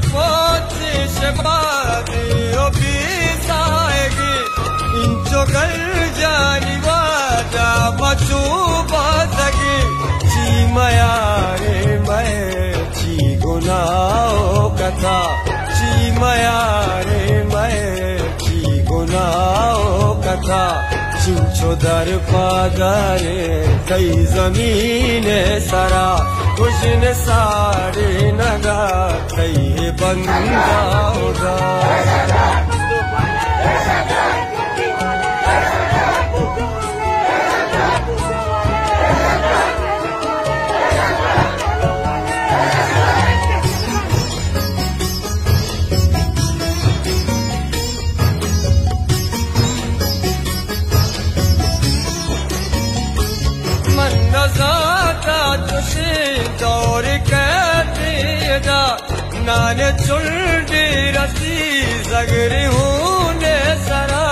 پوچ شبادی و بیسائگی، انچو گل جانی واجہ مچو بازگی، چی میارے مئے چی گناہ و کتا، چی میارے مئے چی گناہ و کتا، چنچو در پادارے تئی زمین سرا، گژن سارے نگا تئی بندہ ہوگا۔ من نزانتا چوشیں دور کئیت ادا، نان چنڈی رسی زگری ہون سرا۔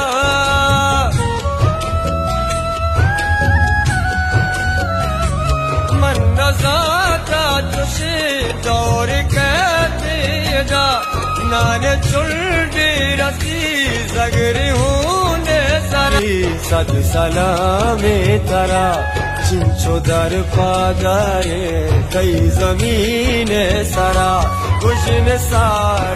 من نزانتا چوشیں دور کئیت ادا، نان چنڈی رسی زگری ہون سرا۔ صد سلام ترا، چنچو در پادارے تئی زمین سرا، گژن سار